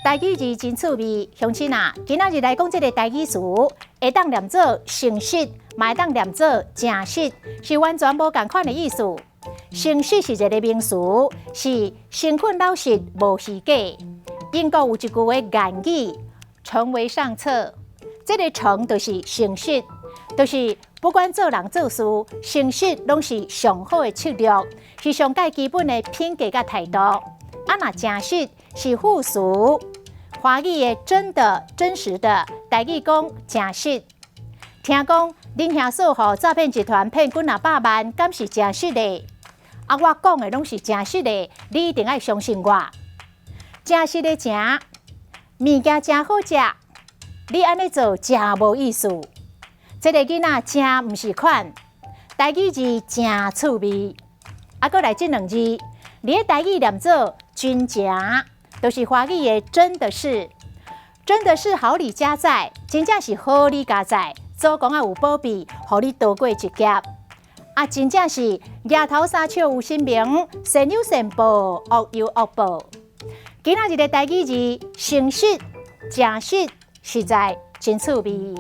台語字真趣味，鄉親啊，今仔日來講這个台語詞，會當念做誠實，嘛會當念做誠實，是完全無仝款的意思。誠實是一个名詞，是誠懇老實，無虛假。英國有一句話諺語：誠為上策。這个誠就是誠實，就是不管做人做事，誠實攏是上好的策略，是上蓋基本的品格佮態度。啊，若誠實是副詞，華語的真的、真實的，台語講誠實。聽講恁兄嫂予詐騙集團騙幾若百萬，敢是誠實的？啊，我講的攏是誠實的，你一定愛相信我。誠實的誠，物件誠好食，你按呢做誠無意思。這个囡仔誠毋是款，台語字誠趣味。啊，閣來這兩字，佇咧台語念做真誠，就是華語的真的是，真的是好李家在，真正是好李家在，祖公仔有保庇，予你逃過一劫。啊，真正是額頭三尺有神明，善有善報，惡有惡報。今仔日的台語字，誠實、誠實，實在真趣味。